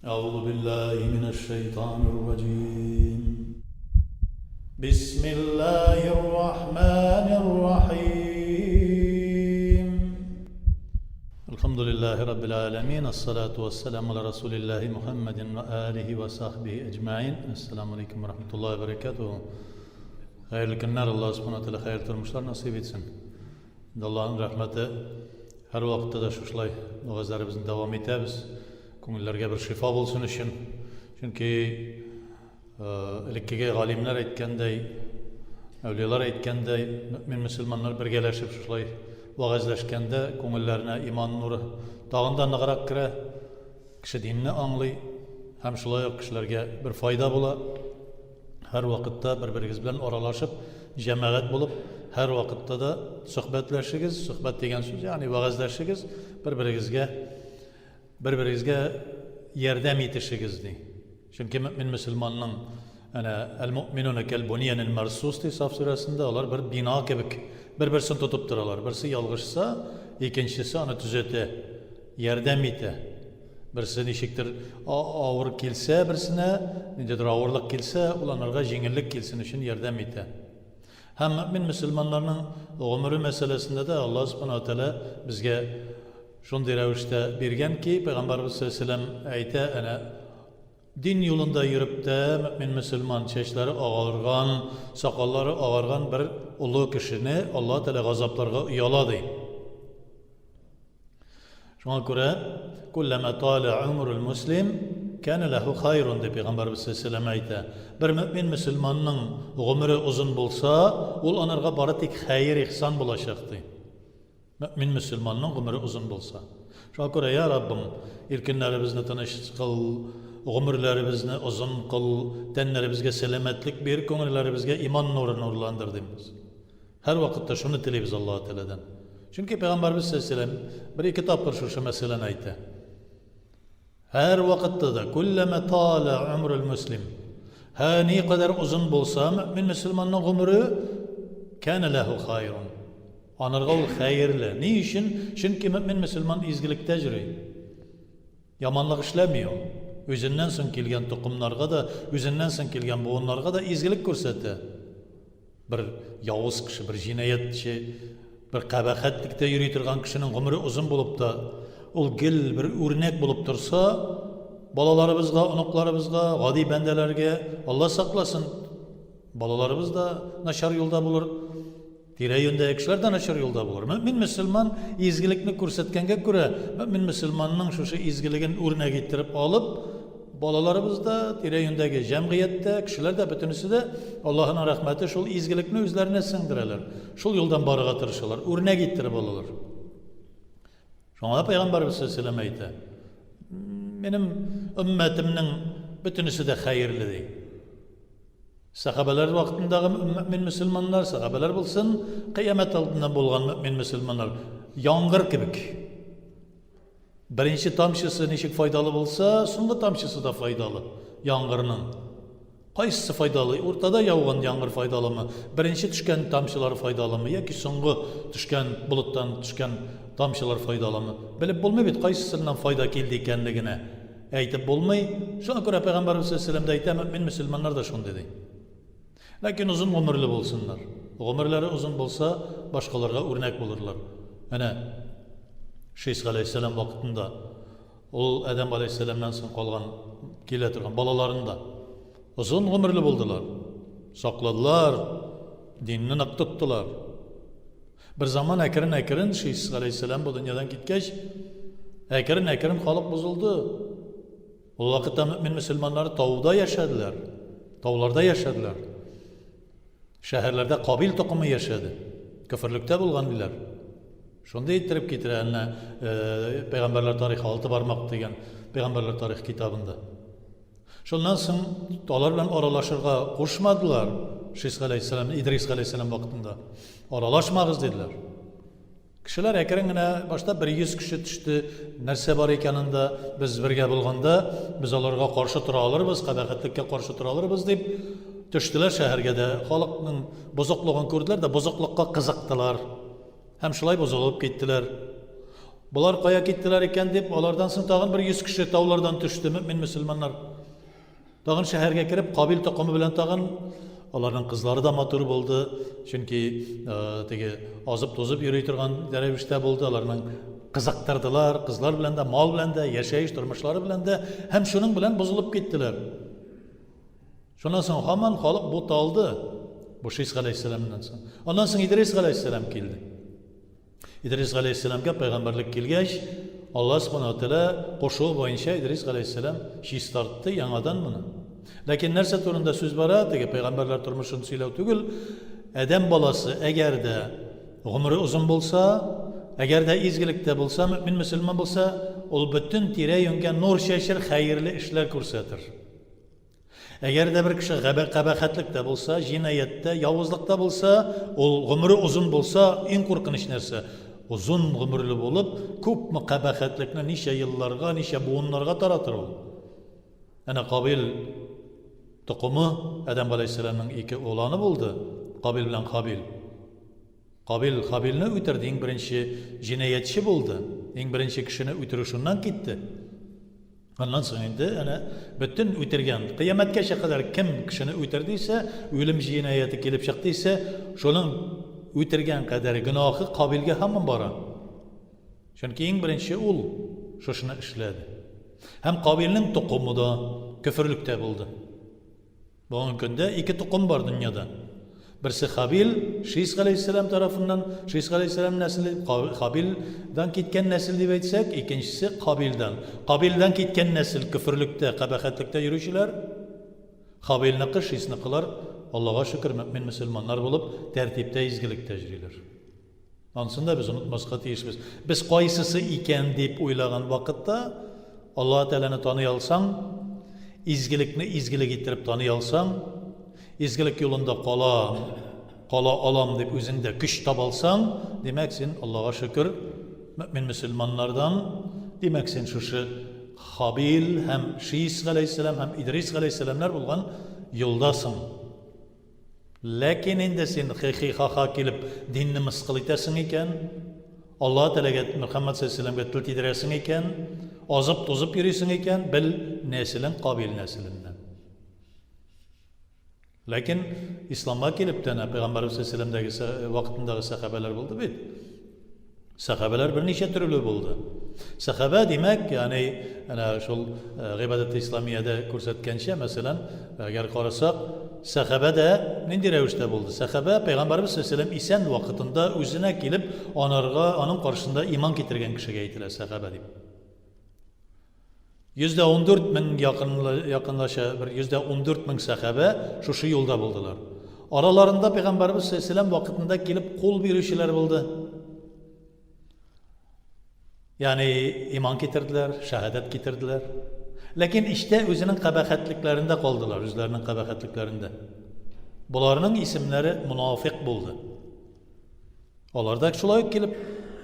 أعوذ بالله من الشيطان الرجيم بسم الله الرحمن الرحيم الحمد لله رب العالمين الصلاة والسلام على رسول الله محمد وآله وصحبه أجمعين السلام عليكم ورحمة الله وبركاته Хәерле көннәр, Аллаһ Субхану тәгалә хәер тормышлар насыйп итсен. Инде Аллаһның рәхмәте һәрвакытта да шушылай вәгазьләребезне дәвам итәбез. Күңелләргә бер шифа булсын өчен. Чөнки элеккеге галимнәр әйткәндәй, әүлиялар әйткәндәй, мөэмин мөселманнар бергәләшеп шушылай вәгазьләшкәндә күңелләренә иман нуры тагын да ныграк керә, кеше динне аңлый һәм шулай ук кешеләргә бер файда була. Һәрвакытта бер-берегез белән аралашып, җәмәгать булып, һәрвакытта да сөхбәтләшегез. Сөхбәт дигән сүз, ягъни вәгазьләшегез, бер-берегезгә бер-берегезгә ярдәм итешегез ди. Чөнки мөэмин мөселманның әнә әл-муъминуна кәл-буньянил марсус ди Саф сүрәсендә, алар бер бина кебек, бер-берсен тотып торалар. Берсе ялгышса, икенчесе аны төзәтә, ярдәм итә. Берсе ничектер авыр килсә, берсенә ниндидер авырлык килсә, ул анарга җиңеллек килсен өчен ярдәм итә. Һәм мөэмин мөселманнарның гомере мәсьәләсендә дә Аллаһ Субхана ва Тәгалә безгә шундый рәвештә биргән ки, Пәйгамбәрбез саллаллаһу алейһи ва сәлләм әйтә, әнә дин юлында йөреп тә мөэмин мөселман чәчләре агарган, сакаллары агарган бер олы кешене Аллаһ Тәгалә газапларга ояла ди. Шуңа күрә куллама таля умрул муслим кана лаху хайрун дип пәйгамбәрбез саллаллаху алейһи әйтә. Бер мөмин мөселманның гомере озын булса, ул анарга бары тик хәер ихсан булачак ди. Мөмин мөселманның гомере озын булса. Шуңа күрә, я Раббым, иркеннәребезне тыныч кыл, гомерләребезне озын кыл, тәннәребезгә сәламәтлек бир, күңелләребезгә иман нуры нурландыр дибез. Һәрвакытта шуны телибез Аллаһы Тәгаләдән. Чөнки Пәйгамбәрбез саллаллаһу алейһи бер-ике тапкыр шушы мәсьәләне әйтә. Һәрвакытта да күлләмә таля умрул муслим. Һә ни кадәр озын булса, мөэмин мөселманның гомере кана ләһу хайрун. Анарга ул хәерле. Ни өчен? Чөнки мөэмин мөселман изгелектә йөри. Яманлык эшләми ул. Үзеннән соң килгән токымнарга да, үзеннән соң килгән буыннарга да изгелек күрсәтә. Бер явыз кеше, бер җинаятьче, бер кабахәтлектә йөри торган кешенең гомере озын булып та, ул гел бер үрнәк булып торса, балаларыбызга, оныкларыбызга, гади бәндәләргә, Алла сакласын, балаларыбыз да начар юлда булыр, тирә-юньдәге кешеләр дә начар юлда булыр. Мөэмин мөселман изгелекне күрсәткәнгә күрә, мөэмин мөселманның шушы изгелеген үрнәк иттереп алып, Балаларыбыз да, тирә-юньдәге җәмгыять тә, кешеләр дә, бөтенесе дә Аллаһының рәхмәте шул изгелекне үзләренә сеңдерәләр. Шул юлдан барырга тырышалар, үрнәк иттереп алалар. Шуңа да Пәйгамбәрбез саллаллаһу алейһи әйтә, минем өммәтемнең бөтенесе дә хәерле ди. Сәхабәләр вакытындагы мөэмин мөселманнар, сәхабәләр булсын, кыямәт алдыннан булган мөэмин мөселманнар яңгыр кебек. Беренче тамчысы ничек файдалы булса, соңгы тамчысы да файдалы яңгырның. Кайсысы файдалы? Уртада яуган яңгыр файдалымы? Беренче төшкән тамчылар файдалымы? Яки соңгы төшкән болыттан төшкән тамчылар файдалымы? Белеп булмый бит, кайсысыннан файда килде икәнлегенә әйтеп булмый. Шуңа күрә Пәйгамбәрбез саллаллаһу алейһи ва сәлләм дә әйтә, мөэмин мөселманнар да шундый ди. Ләкин озын гомерле булсыннар. Гомерләре озын булса, башкаларга үрнәк булырлар. Әнә Шис галәйһиссәлам вакытында ул Адәм галәйһиссәламнән соң калган килә торган балаларын да озын гомерле булдылар. Сакладылар, динне нык тоттылар. Бер заман әкрен-әкрен Шис галәйһиссәлам бу дөньядан киткәч, әкрен-әкрен халык бозылды. Ул вакытта мөэмин мөселманнар тауда яшәделәр. Тауларда яшәделәр. Шәһәрләрдә Кабил токымы яшәде. Көферлектә булган диләр. Шундый иттереп китерә әнә э, Пәйгамбәрләр тарихы алты бармак дигән Пәйгамбәрләр тарихы китабында. Шуннан соң алар белән аралашырга кушмадылар. Шис галәйһиссәлам, Идрис галәйһиссәлам вакытында. Аралашмагыз диделәр. Кешеләр әкрен генә, башта бер 100 кеше төште, нәрсә бар икән анда, без бергә булганда, без аларга каршы тора алырбыз, кабахәтлеккә каршы тора алырбыз дип, төштеләр шәһәргә дә. Халыкның бозыклыгын күрделәр дә, бозыклыкка кызыктылар. Һәм шулай бозылып киттеләр. Болар кая киттеләр икән дип, алардан соң тагын бер 100 кеше таулардан төште, мөмин мөселманнар. Тагын шәһәргә кереп, Кабил токымы белән тагын аларның кызлары да матур булды, чөнки э, теге азып-тузып йөри торган рәвештә булды, аларның кызыктырдылар, кызлар белән дә, мал белән дә, яшәеш тормышлары белән дә, һәм шуның белән бозылып киттеләр. Шуннан соң һаман халык буталды. Бу Шис галәйһиссәламнән соң. Аннан соң Идрис галәйһиссәлам килде. Идрис галәйһиссәламгә пәйгамбәрлек килгәч, Алла субхана тәгалә кушуы буенча Идрис галәйһиссәлам чистартты яңадан моны. Ләкин нәрсә турында сүз бара, теге пәйгамбәрләр тормышын сөйләү түгел, адәм баласы әгәр дә гомере озын булса, әгәр дә изгелектә булса, мөмин мөселман булса, ул бөтен тирә-юньгә нур чәчер, хәерле эшләр күрсәтер. Әгәр дә бер кеше кабахәтлектә булса, җинаятьтә, явызлыкта булса, ул гомере озын булса, иң куркыныч нәрсә, озын гомерле булып, күпме кабахәтлекне ничә елларга, ничә буыннарга таратыр ул. Әнә Кабил токымы, Адәм галәйһиссәламның ике уланы булды, Кабил белән Хабил. Кабил Хабилне үтерде, иң беренче җинаятьче булды. Иң беренче кешене үтерү шуннан китте. Аннан соң инде әнә бөтен үтергән, кыямәткәчә кадәр кем кешене үтерде исә, үлем җинаяте килеп чыкты исә, шуның үтергән кадәр гөнаһы Кабилгә һаман бара. Чөнки иң беренче ул шушыны эшләде. Һәм Кабилнең токымы да көферлектә булды. Бүгенге көндә ике токым бар дөньяда. Берсе Хабил, Шис галәйһиссәлам тарафыннан, Шис галәйһиссәлам нәселе, Хабилдан киткән нәсел дип әйтсәк, икенчесе Кабилдан. Кабилдан киткән нәсел көферлектә, кабахәтлектә йөрүчеләр. Хабилныкы, Шисныкылар, Аллага шөкер, мөэмин мөселманнар булып, тәртиптә, изгелектә йөриләр. Анысын да без онытмаска тиешбез. Без кайсысы икән дип уйлаган вакытта, Аллаһ Тәгаләне таный алсаң, изгелекне изгелек иттереп таный алсаң, изгелек юлында кала, кала алам дип үзеңдә көч таба алсаң, димәк, син Аллага шөкер, мөэмин мөселманнардан, димәк, син шушы Хабил һәм Шис галәйһиссәлам һәм Идрис галәйһиссәламнәр булган юлдасың. Ләкин инде син хи-хи-ха-ха килеп динне мыскыл итәсең икән, Аллаһ Тәгаләгә, Мөхәммәд салләллаһу галәйһи вә сәлләмгә тел тидерәсең икән, азып-тузып йөрисең икән, бел, нәселең Кабил нәселеннән. Ләкин исламга килеп тә, пәйгамбәрбез салләллаһу галәйһи вә сәлләмдәге вакытындагы сәхабәләр булды бит. Сәхабәләр берничә төрле булды. Сәхабә, димәк, ягъни әнә шул э, гыйбадәт исламиядә күрсәткәнчә, мәсәлән, әгәр карасак, сәхабә дә нинди рәвештә булды? Сәхабә пәйгамбәрбез саллаллаһу исән вакытында үзенә килеп, анарга, аның каршында иман китергән кешегә әйтелә сәхабә дип. 114 мең якынлаша, бер 114 мең сәхабә шушы юлда булдылар. Араларында Пәйгамбәрбез саллаллаһу вакытында килеп кул бирүчеләр булды. Ягъни иман китерделәр, шәһадәт китерделәр. Ләкин эчтә үзенең кабахәтлекләрендә калдылар, үзләренең кабахәтлекләрендә. Боларның исемнәре мунафик булды. Алар да шулай ук килеп,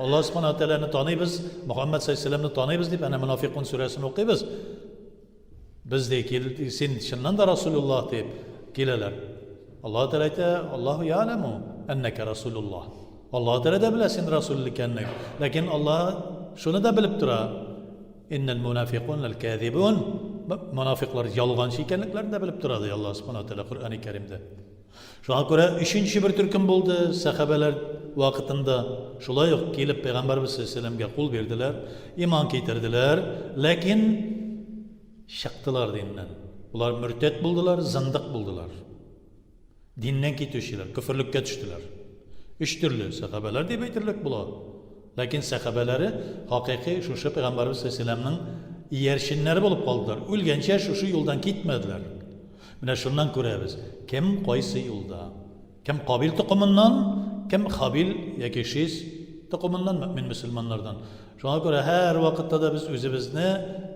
Аллаһ Субхану Тәгаләне таныйбыз, Мөхәммәд саллаллаһу таныйбыз дип, әнә Мунафикун сүрәсен укыйбыз. Без ди, кил, син чыннан да Расулуллаһ дип киләләр. Аллаһ Тәгалә әйтә, Аллаһу я'ламу әннәкә Расулуллаһ. Аллаһ Тәгалә дә белә син Расул икәнлек. Ләкин Аллаһ шуны да белеп тора. Иннәл мунафикун ләл-кәзибун. Мунафиклар ялганчы икәнлекләрен дә белеп тора ди Аллаһ Субхану Тәгалә Коръәни Кәримдә. Шуңа күрә өченче бер төркем булды, сәхабәләр вакытында шулай ук килеп пәйгамбәрбез саллаллаһу кул бирделәр, иман китерделәр, ләкин чыктылар диннән. Болар мөртәт булдылар, зындык булдылар. Диннән китүчеләр, көферлеккә төштеләр. Өч төрле сәхабәләр дип әйтерлек була. Ләкин сәхабәләре хакыйкый шушы пәйгамбәрбез саллаллаһу иярченнәре булып калдылар. Үлгәнчә шушы юлдан китмәделәр. Менә шуннан күрәбез, кем кайсы юлда. Кем Кабил токымыннан, кем Хабил яки Шис токымыннан, мөэмин мөселманнардан. Шуңа күрә һәр вакытта да без үзебезне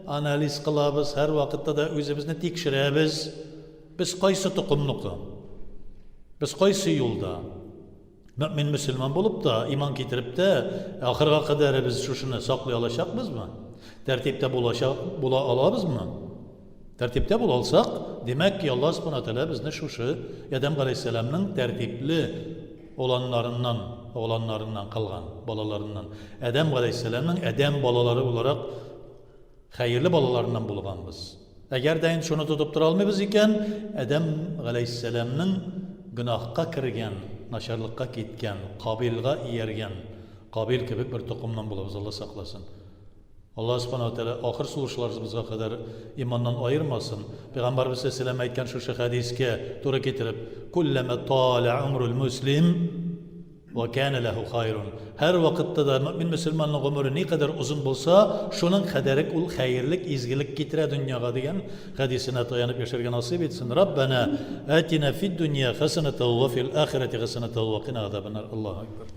анализ кылабыз, һәр вакытта да үзебезне тикшерәбез. Без кайсы токымныкы? Без кайсы юлда? Мөэмин мөселман булып та, иман китереп тә, ахырга кадәр без шушыны саклый алачакбызмы? Тәртиптә булачак, була алабызмы? Тәртиптә була алсак, димәк ки, Аллаһ Субхана Тәгалә безне шушы Адәм галәйһиссәламның тәртипле оланнарыннан огланнарыннан калган, балаларыннан. Адәм галәйһиссәламнең адәм балалары буларак хәерле балаларыннан булганбыз. Әгәр дә инде шуны тотып тора алмыйбыз икән, Адәм галәйһиссәламнең гөнаһка кергән, начарлыкка киткән, Кабилгә ияргән, Кабил кебек бер токымнан булабыз, Алла сакласын. Аллаһ Субхана ва Тәгалә ахыр сулышларыбызга кадәр иманнан аермасын. Пәйгамбәрбез саллаллаһу алейһи әйткән шушы хәдискә туры китереп, Куллама таля умрул муслим ва кана лаху хайрун. Һәр вакытта да мөмин мөселманның гомере никадәр озын булса, шуның кадәрек ул хәерлек, изгелек китерә дөньяга дигән хәдисенә таянып яшәргә насыйп итсен. Раббана атина фид дөнья хасанатан ва фил ахирати хасанатан ва кина азабаннар. Аллаһу акбар.